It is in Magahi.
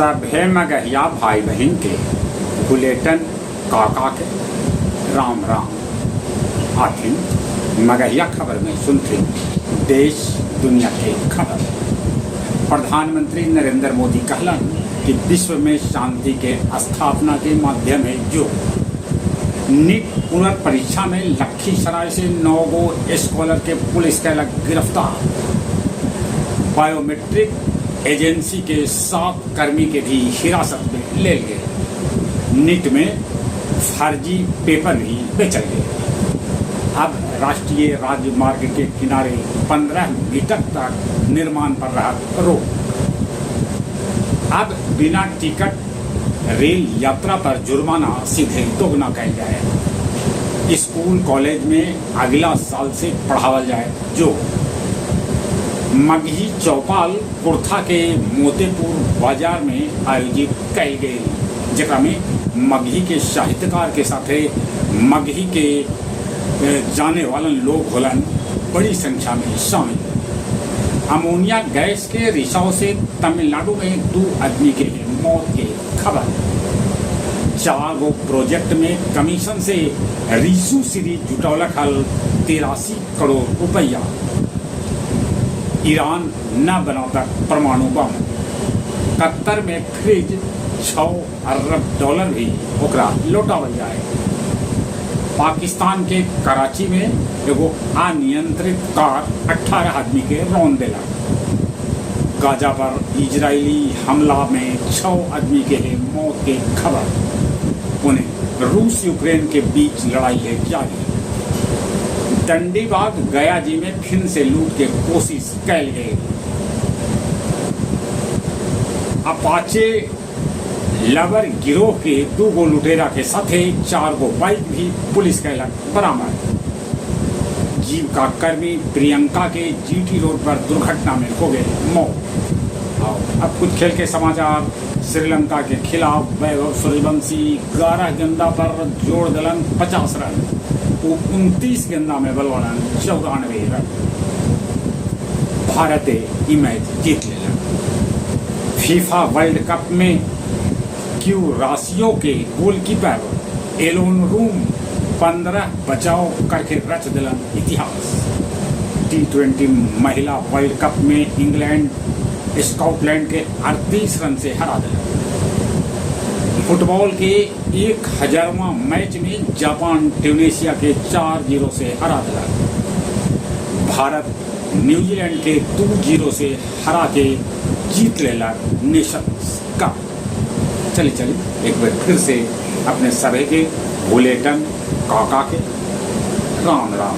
सभे मगहिया भाई बहिन के बुलेटन काका के राम राम। आथिन मगहिया खबर में सुनथिन देश दुनिया के खबर। प्रधानमंत्री नरेंद्र मोदी कहलन कि विश्व में शांति के स्थापना के माध्यम है जो नीट पुनर्परीक्षा में लखीसराय से 9 गो स्कॉलर के पुलिस कैलक गिरफ्तार। बायोमेट्रिक एजेंसी के 7 कर्मी के भी हिरासत में ले गए। नीट में फर्जी पेपर भी बेचल गए। अब राष्ट्रीय राजमार्ग के किनारे 15 मीटर तक निर्माण पर रहा रोक। अब बिना टिकट रेल यात्रा पर जुर्माना सीधे दोगुना कैल जाए। स्कूल कॉलेज में अगला साल से पढ़ावल जाए जो मगही चौपाल कुर्था के मोतीपुर बाजार में आयोजित कैल गई, जेकरा में मगही के साहित्यकार के साथे मगही के जाने वालन लोग होलन बड़ी संख्या में शामिल। अमोनिया गैस के रिसाव से तमिलनाडु में 2 आदमी के मौत के खबर। 4 गो प्रोजेक्ट में कमीशन से रिसू सीरीज जुटौलक हल 83 करोड़ रुपया। ईरान न बनाता परमाणु बम। कतर में फ्रिज 6 अरब डॉलर भी ओकरा लौटावल जाए। पाकिस्तान के कराची में एगो अनियंत्रित कार 18 आदमी के रौंद देला। गाजा पर इजरायली हमला में 6 आदमी के है मौत के खबर। उन्हें रूस यूक्रेन के बीच लड़ाई है जारी। दंडीबाग गया जी में फिर से लूट के कोशिश कैल गई। अपाचे लवर गिरोह के 2 गो लुटेरा के साथे 4 गो बाइक भी पुलिस कैलक बरामद। जीविका कर्मी प्रियंका के जीटी रोड पर दुर्घटना में हो गए मौत। और अब कुछ खेल के समाचार। श्रीलंका के खिलाफ वैभव सूर्यवंशी 11 गेंदा पर जोड़ दलन 50 रन। वो 29 गेंदा में बलवानन 94 रन। भारत ई मैच जीत लेलन। फीफा वर्ल्ड कप में क्यूरासियो के गोलकीपर एलोन रूम 15 बचाव करके रच दिलन इतिहास। टी20 महिला वर्ल्ड कप में इंग्लैंड स्कॉटलैंड के 38 रन से हरा दिया। फुटबॉल के 1000वां मैच में जापान ट्यूनेशिया के 4-0 से हरा दिया। भारत न्यूजीलैंड के 2-0 से हरा के जीत लेला नेशंस कप। चलिए चलिए एक बार फिर से अपने सभी के बुलेटन काका के राम राम।